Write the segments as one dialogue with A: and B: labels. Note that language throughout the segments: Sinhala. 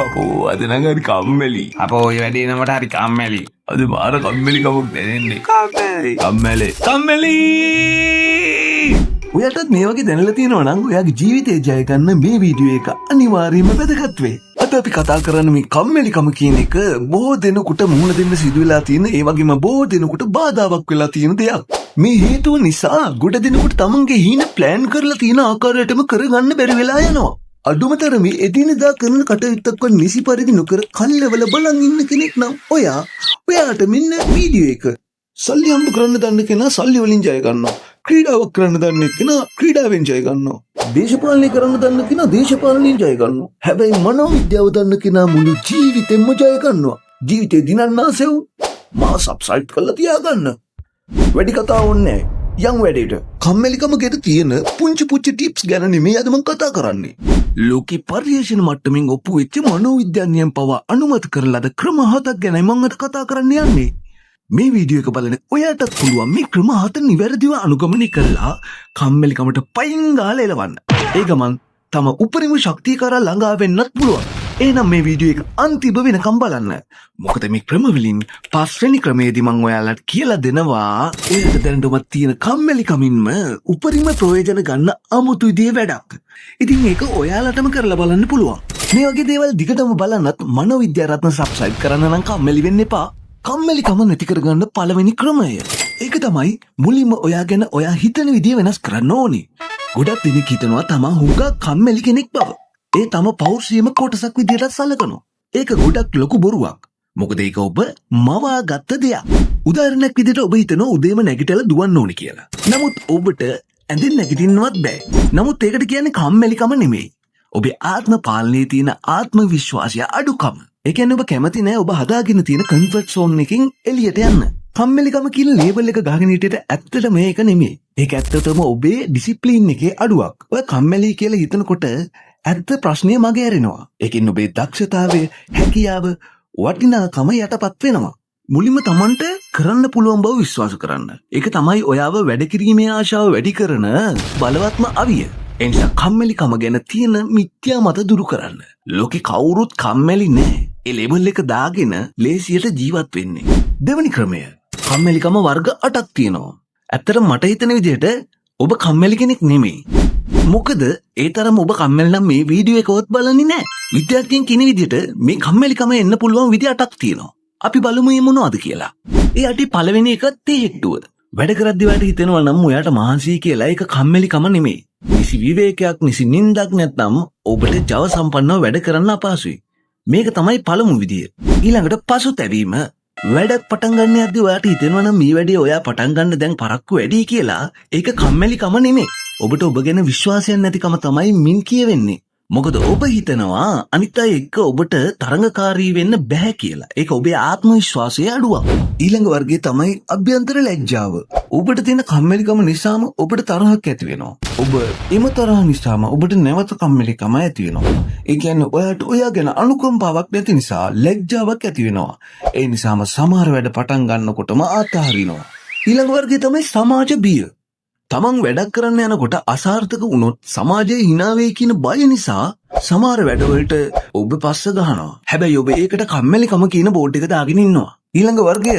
A: අපෝ, අද නම් හරි කම්මැලි.
B: අපෝ, ඔය වැඩේ නම් මට හරි කම්මැලි.
A: අද මාර කම්මැලි කමක් දැනෙන්නේ.
B: කම්මැලි.
A: කම්මැලි. කම්මැලි. ඔයාටත් මේ වගේ දැනලා තියෙනවා නම් ඔයාගේ ජීවිතේ ජය ගන්න මේ වීඩියෝ එක අනිවාර්යයෙන්ම වැදගත් වෙයි. අද අපි කතා කරන්නේ මේ කම්මැලිකම කියන එක බොහෝ දෙනෙකුට මුහුණ දෙන්න සිදු වෙලා තියෙන, ඒ වගේම බොහෝ දෙනෙකුට බාධාවක් වෙලා තියෙන දෙයක්. මේ හේතුව නිසා ගොඩ දෙනෙකුට තමන්ගේ හීන ප්ලෑන් කරලා තියෙන ආකාරයටම කරගන්න බැරි වෙලා යනවා. අඩුම තරමේ එදිනෙදා කරන කටයුත්තක්වත් නිසි පරිදි නොකර කල්යවල බලන් ඉන්න කෙනෙක් නම් ඔයා, ඔයාට මෙන්න වීඩියෝ එක. සල්ලි හම්බ කරන්න දන්න කෙනා සල්ලි වලින් ජය ගන්නවා. ක්‍රීඩාවක් කරන්න දන්න කෙනා ක්‍රීඩාවෙන් ජය ගන්නවා. දේශපාලනය කරන්න දන්න කෙනා දේශපාලනයෙන් ජය ගන්නවා. හැබැයි මනෝවිද්‍යාව දන්න කෙනා මුළු ජීවිතෙම ජය ගන්නවා. ජීවිතේ දිනන්න ආසෙව් මා සබ්ස්ක්‍රයිබ් කරලා තියාගන්න. වැඩි කතා ඕනේ නෑ. යන් වැඩේට. කම්මැලිකම ගැන තියෙන පුංචි පුංචි ටිප්ස් ගැන නෙමෙයි අද මං කතා කරන්නේ. ලෝකේ පර්යේෂණ මට්ටමින් ඔප්පු වෙච්ච මනෝවිද්‍යාඥයන් පවා අනුමත කරන ලද ක්‍රම හතක් ගැනයි මං අද කතා කරන්න යන්නේ. මේ වීඩියෝ එක බලන ඔයාටත් පුළුවන් මේ ක්‍රම හත නිවැරදිව අනුගමනය කරලා කම්මැලිකමට පයින් ගාලා එලවන්න. ඒ ගමන් තම උපරිම ශක්තිය කරා ළඟා වෙන්නත් පුළුවන්. එහෙනම් මේ වීඩියෝ එක අන්තිම වෙනකම් බලන්න. මොකද මේ ක්‍රම වලින් පස්වෙනි ක්‍රමයේදී මං ඔයාලට කියලා දෙනවා ඔයාට දැනටමත් තියෙන කම්මැලිකමින්ම උපරිම ප්‍රයෝජන ගන්න අමුතු විදිහේ වැඩක්. ඉතින් ඒක ඔයාලටම කරලා බලන්න පුළුවන්. මේ වගේ දේවල් දිගටම බලන්නත් මනෝවිද්‍යා රත්න සබ්ස්ක්‍රයිබ් කරන්න නම් කම්මැලි වෙන්න එපා. කම්මැලිකම නැති කරගන්න පළවෙනි ක්‍රමය. ඒක තමයි මුලින්ම ඔයා ගැන ඔයා හිතන විදිය වෙනස් කරන්න ඕනේ. ගොඩක් දෙනෙක් හිතනවා තමන් හුඟක් කම්මැලි කෙනෙක් බව. ඒ තම පෞරුෂයේම කොටසක් විදියට සලකනවා. ඒක ගොඩක් ලොකු බොරුවක්. මොකද ඒක ඔබ මවා ගත්ත දෙයක්. උදාහරණයක් විදියට ඔබ හිතනවා උදේම නැගිටලා දුවන්න ඕනේ කියලා. නමුත් ඔබට ඇඳෙන් නැගිටින්නවත් බෑ. නමුත් ඒකට කියන්නේ කම්මැලිකම නෙමෙයි. ඔබේ ආත්ම පාලනයේ තියෙන ආත්ම විශ්වාසය අඩුකම. ඒ කියන්නේ ඔබ කැමති නෑ ඔබ හදාගෙන තියෙන කම්ෆර්ට් සෝන් එකෙන් එළියට යන්න. කම්මැලිකම කියන ලේබල් එක ගහගෙන හිටියට ඇත්තටම මේක නෙමෙයි. ඒක ඇත්තටම ඔබේ ඩිසිප්ලින් එකේ අඩුවක්. ඔය කම්මැලි කියලා හිතනකොට ඇත්ත ප්‍රශ්නය මග ඇරෙනවා. ඒකෙන් ඔබේ දක්ෂතාවය, හැකියාව, වටිනාකම යටපත් වෙනවා. මුලින්ම තමන්ට කරන්න පුළුවන් බව විශ්වාස කරන්න. ඒක තමයි ඔයාව වැඩ කිරීමේ ආශාව වැඩි කරන බලවත්ම අවිය. ඒ නිසා කම්මැලිකම ගැන තියෙන මිත්‍යා මත දුරු කරන්න. ලෝකෙ කවුරුත් කම්මැලි නෑ. ඒ ලේබල් එක දාගෙන ලේසියට ජීවත් වෙන්නේ. දෙවනි ක්‍රමය. කම්මැලිකම වර්ග 8ක් තියෙනවා. ඇත්තටම මට හිතෙන විදිහට ඔබ කම්මැලි කෙනෙක් නෙමෙයි. මොකද ඒ තරම් ඔබ කම්මැලි නම් මේ වීඩියෝ එකවත් බලන්නේ නෑ. විද්‍යාඥයන් කියන විදිහට මේ කම්මැලිකම එන්න පුළුවන් විදි 8ක් තියෙනවා. අපි බලමු මේ මොනවද කියලා. ඒ අටේ පළවෙනි එක තේහෙට්ටුව. වැඩ කරද්දි ඔයාට හිතෙනවා නම් ඔයාට මහන්සියි කියලා, ඒක කම්මැලිකම නෙමෙයි. නිසි විවේකයක්, නිසි නින්දක් නැත්නම් ඔබට ජව සම්පන්නව වැඩ කරන්න අපහසුයි. මේක තමයි පළමු විදිය. ඊළඟට පසුතැවීම. වැඩක් පටන් ගන්න යද්දි ඔයාට හිතෙනවා නම් මේ වැඩේ ඔයා පටන් ගන්න දැන් පරක්කු වැඩි කියලා, ඒක කම්මැලිකම නෙමෙයි. ඔබට ඔබ ගැන විශ්වාසයක් නැතිකම තමයි මින් කියවෙන්නේ. මොකද ඔබ හිතනවා අනිත් අය එක්ක ඔබට තරඟකාරී වෙන්න බැහැ කියලා. ඒක ඔබේ ආත්ම විශ්වාසයේ අඩුවක්. ඊළඟ වර්ගය තමයි අභ්‍යන්තර ලැජ්ජාව. ඔබට තියෙන කම්මැලිකම නිසාම ඔබට තරහක් ඇති වෙනවා. ඔබ එම තරහ නිසාම ඔබට නැවත කම්මැලිකම ඇති වෙනවා. ඒ කියන්නේ ඔයාට ඔයා ගැන අනුකම්පාවක් නැති නිසා ලැජ්ජාවක් ඇති වෙනවා. ඒ නිසාම සමහර වැඩ පටන් ගන්නකොටම අතහරිනවා. ඊළඟ වර්ගය තමයි සමාජ බිය. තමන් වැඩක් කරන්න යනකොට අසාර්ථක වුණොත් සමාජයේ හිනා වෙයි කියන බය නිසා සමහර වැඩවලට ඔබ පස්ස ගහනවා. හැබැයි ඔබ ඒකට කම්මැලිකම කියන බෝඩ් එක දාගෙන ඉන්නවා. ඊළඟ වර්ගය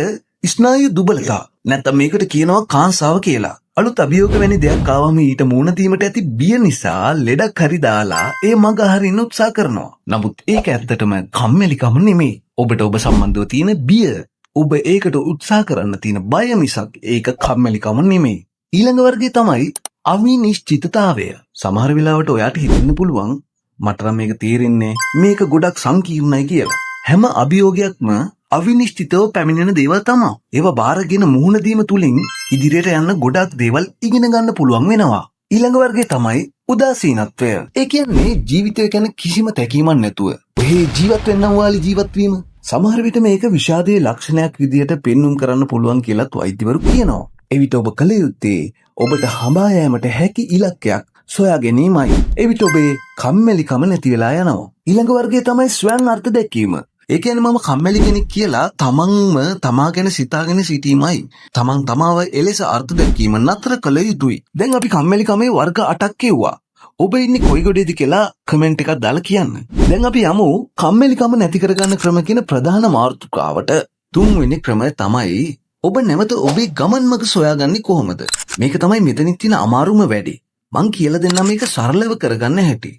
A: ස්නායු දුබලතා. නැත්තම් මේකට කියනවා කාංසාව කියලා. අලුත් අභියෝග වැනි දෙයක් ආවම ඊට මුහුණ දීමට ඇති බිය නිසා ලෙඩක් හරි දාලා ඒ මග හරින්න උත්සාහ කරනවා. නමුත් ඒක ඇත්තටම කම්මැලිකම නෙමෙයි. ඔබට ඔබ සම්බන්ධව තියෙන බිය, ඔබ ඒකට උත්සාහ කරන්න තියෙන බය මිසක් ඒක කම්මැලිකම නෙමෙයි. ඊළඟ වර්ගය තමයි අවිනිශ්චිතතාවය. සමහර වෙලාවට ඔයාට හිතෙන්න පුළුවන් මට නම් මේක තේරෙන්නේ මේක ගොඩක් සංකීර්ණයි කියලා. හැම අභියෝගයක්ම අවිනිශ්චිතව පැමිණෙන දේවල් තමා. ඒවා බාරගෙන මුහුණ දීම තුලින් ඉදිරියට යන්න ගොඩක් දේවල් ඉගෙන ගන්න පුළුවන් වෙනවා. ඊළඟ වර්ගය තමයි උදාසීනත්වය. ඒ කියන්නේ ජීවිතය ගැන කිසිම තැකීමක් නැතුව ඔහේ ජීවත් වෙන්නම් වාලි ජීවත් වීම. සමහර විට මේක විෂාදයේ ලක්ෂණයක් විදියට පෙන්නුම් කරන්න පුළුවන් කියලත් වෛද්‍යවරු කියනවා. එවිට ඔබ කළ යුත්තේ ඔබට හඹා යෑමට හැකි ඉලක්කයක් සොයා ගැනීමයි. එවිට ඔබේ කම්මැලිකම නැති වෙලා යනවා. ඊළඟ වර්ගය තමයි ස්වයං අර්ථ දැක්වීම. ඒ කියන්නේ මම කම්මැලි කෙනෙක් කියලා තමන්ම තමා ගැන සිතාගෙන සිටීමයි. තමන් තමාව එලෙස අර්ථ දැක්වීම නතර කළ යුතුයි. දැන් අපි කම්මැලිකමේ වර්ග 8ක් කිව්වා. ඔබ ඉන්නේ කොයි ගොඩේද කියලා කමෙන්ට් එකක් දාලා කියන්න. දැන් අපි යමු කම්මැලිකම නැති කරගන්න ක්‍රම කියන ප්‍රධාන මාතෘකාවට. තුන්වෙනි ක්‍රමය තමයි ඔබ නැවත ඔබේ ගමන් මඟ සොයාගන්නේ කොහොමද? මේක තමයි මෙතනින් තියෙන අමාරුම වැඩේ. මං කියලා දෙන්නම් මේක සරලව කරගන්න හැටි.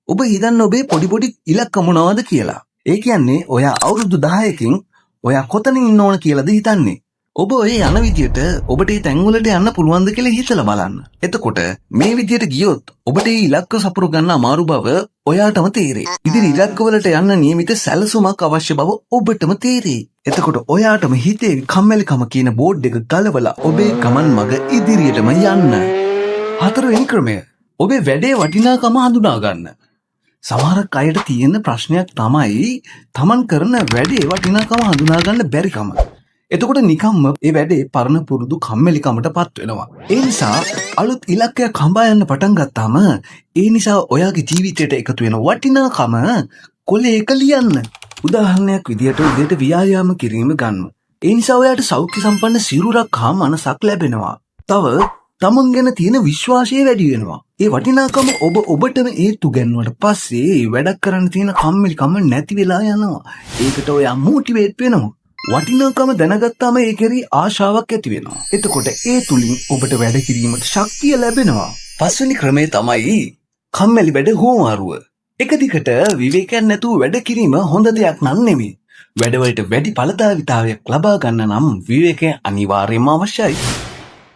A: ඔබ හිතන්න ඔබේ පොඩි පොඩි ඉලක්ක මොනවද කියලා. ඒ කියන්නේ ඔයා අවුරුදු 10කින් ඔයා කොතනින් ඉන්න ඕන කියලාද හිතන්නේ? ඔබ ඔය යන විදියට ඔබට ඒ තැන්වලට යන්න පුළුවන්ද කියලා හිතලා බලන්න. එතකොට මේ විදියට ගියොත් ඔබට ඒ ඉලක්ක සපුර ගන්න අමාරු බව ඔයාටම තේරෙයි. ඉදිරි ඉලක්කවලට යන්න නියමිත සැලසුමක් අවශ්‍ය බව ඔබටම තේරෙයි. එතකොට ඔයාටම හිතේ කම්මැලිකම කියන බෝඩ් එක ගලවලා ඔබේ ගමන් මඟ ඉදිරියටම යන්න. හතරවෙනි ක්‍රමය. ඔබේ වැඩේ වටිනාකම හඳුනා ගන්න. සමහරක් අයට තියෙන ප්‍රශ්නයක් තමයි තමන් කරන වැඩේ වටිනාකම හඳුනා ගන්න බැරිකම. එතකොට නිකම්ම ඒ වැඩේ පරණ පුරුදු කම්මැලිකමට පත් වෙනවා. ඒ නිසා අලුත් ඉලක්කයක් හඹා යන්න පටන් ගත්තාම ඒ නිසා ඔයාගේ ජීවිතයට එකතු වෙන වටිනාකම කොලයක ලියන්න. උදාහරණයක් විදියට උදේට ව්‍යායාම කිරීම ගන්න. ඒ නිසා ඔයාට සෞඛ්‍ය සම්පන්න සිරුරක් හා මනසක් ලැබෙනවා. තව තමන් ගැන තියෙන විශ්වාසය වැඩි වෙනවා. ඒ වටිනාකම ඔබ ඔබටම ඒත්තු ගැන්නුවට පස්සේ වැඩක් කරන්න තියෙන කම්මැලිකම නැති වෙලා යනවා. ඒකට ඔයා මොටිවේට් වෙනවා. වටිනාකම දැනගත්තාම ඒ කෙරෙහි ආශාවක් ඇති වෙනවා. එතකොට ඒ තුලින් ඔබට වැඩ කිරීමට ශක්තිය ලැබෙනවා. පස්වෙනි ක්‍රමය තමයි කම්මැලි වැඩ හුවමාරුව. එක දිගට විවේකයක් නැතුව වැඩ කිරීම හොඳ දෙයක් නම් නෙමෙයි. වැඩවලට වැඩි ඵලදායීතාවයක් ලබා ගන්න නම් විවේකය අනිවාර්යයෙන්ම අවශ්‍යයි.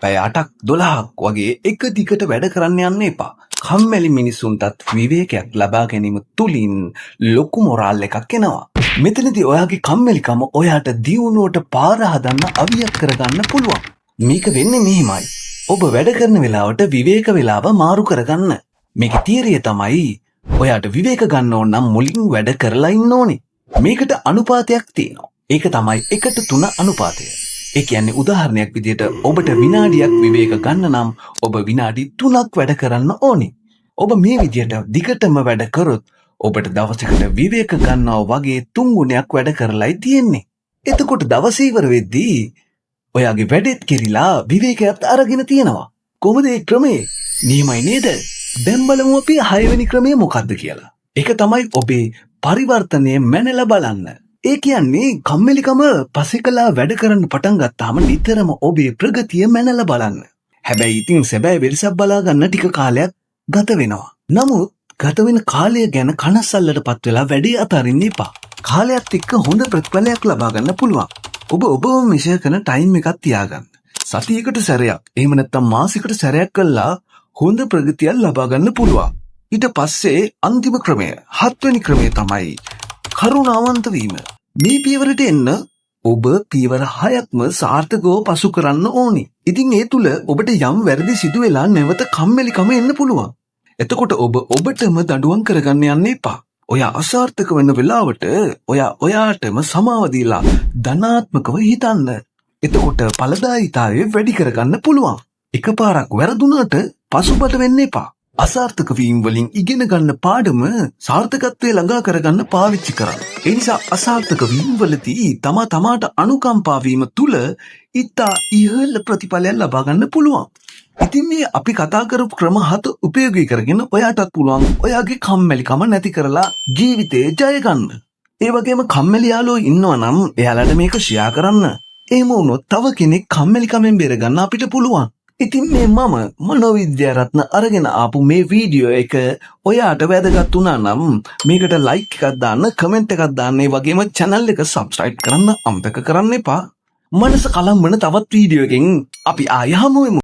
A: පැය 8ක් 12ක් වගේ එක දිගට වැඩ කරන්න යන්න එපා. කම්මැලි මිනිසුන්ටත් විවේකයක් ලබා ගැනීම තුලින් ලොකු මොරාල් එකක් එනවා. මෙතනදී ඔයාගේ කම්මැලිකම ඔයාට දියුණුවට පාර හදන්න අවියක් කරගන්න පුළුවන්. මේක වෙන්නේ මෙහෙමයි. ඔබ වැඩ කරන වෙලාවට විවේක වෙලාව මාරු කරගන්න. මේකේ තියරිය තමයි ඔයාට විවේක ගන්න ඕන නම් මුලින් වැඩ කරලා ඉන්න ඕනේ. මේකට අනුපාතයක් තියෙනවා. ඒක තමයි 1:3 අනුපාතය. ඒ කියන්නේ උදාහරණයක් විදිහට ඔබට විනාඩියක් විවේක ගන්න නම් ඔබ විනාඩි 3ක් වැඩ කරන්න ඕනේ. ඔබ මේ විදිහට දිගටම වැඩ කරොත් ඔබට දවසකට විවේක ගන්නවා වගේ තුන් ගුණයක් වැඩ කරලයි තියෙන්නේ. එතකොට දවස ඉවර වෙද්දී ඔයාගේ වැඩෙත් කෙරිලා විවේකයක් අරගෙන තියෙනවා. කොහොමද ඒ ක්‍රමේ? නියමයි නේද? දැන් බලමු අපි හයවෙනි ක්‍රමය මොකක්ද කියලා. ඒක තමයි ඔබේ පරිවර්තනය මැනලා බලන්න. ඒ කියන්නේ කම්මැලිකම පසෙකලා වැඩ කරන්න පටන් ගත්තාම නිතරම ඔබේ ප්‍රගතිය මැනලා බලන්න. හැබැයි ඉතින් සැබෑ වෙනසක් බලා ගන්න ටික කාලයක් ගත වෙනවා. නමුත් ගත වෙන කාලය ගැන කනස්සල්ලට පත් වෙලා වැඩේ අතාරින්න එපා. කාලයත් එක්ක හොඳ ප්‍රතිඵලයක් ලබා ගන්න පුළුවන්. ඔබ ඔබව මෙෂර් කරන ටයිම් එකක් තියාගන්න. සතියකට සැරයක්, එහෙම නැත්නම් මාසෙකට සැරයක් කළා හොඳ ප්‍රගතියක් ලබා ගන්න පුළුවන්. ඊට පස්සේ අන්තිම ක්‍රමය, හත්වෙනි ක්‍රමය තමයි කරුණාවන්ත වීම. මේ පියවරට එන්න ඔබ පියවර හයක්ම සාර්ථකව පසු කරන්න ඕනි. ඉතින් ඒ තුල ඔබට යම් වැරදි සිදු වෙලා නැවත කම්මැලිකම එන්න පුළුවන්. එතකොට ඔබ ඔබටම දඬුවම් කරගන්න යන්න එපා. ඔයා අසාර්ථක වෙන වෙලාවට ඔයා ඔයාටම සමාව දීලා ධනාත්මකව හිතන්න. එතකොට ඵලදායීතාවය වැඩි කරගන්න පුළුවන්. එකපාරක් වැරදුනාට පසුබට වෙන්න එපා. අසාර්ථක වීම වලින් ඉගෙන ගන්න පාඩම සාර්ථකත්වයේ ළඟා කරගන්න පාවිච්චි කරන්න. ඒ නිසා අසාර්ථක වීම වලදී තමා තමාට අනුකම්පා වීම තුල ඉතා ඉහළ ප්‍රතිඵලයක් ලබා ගන්න පුළුවන්. ඉතින් මේ අපි කතා කරපු ක්‍රම හත උපයෝගී කරගෙන ඔයාටත් පුළුවන් ඔයාගේ කම්මැලිකම නැති කරලා ජීවිතේ ජය ගන්න. ඒ වගේම කම්මැලි යාළුවෝ ඉන්නවා නම් එයාලට මේක ෂෙයා කරන්න. එහෙම වුණොත් තව කෙනෙක් කම්මැලිකමෙන් බේරගන්න අපිට පුළුවන්. ඉතින් මේ මම මනෝවිද්‍යාරත්න අරගෙන ආපු මේ වීඩියෝ එක ඔයාට වැදගත් වුණා නම් මේකට ලයික් එකක් දාන්න, කමෙන්ට් එකක් දාන්න, ඒ වගේම චැනල් එක සබ්ස්ක්‍රයිබ් කරන්න අමතක කරන්න එපා. මනස කලම්බන තවත් වීඩියෝ එකකින් අපි ආයෙ හමු වෙමු.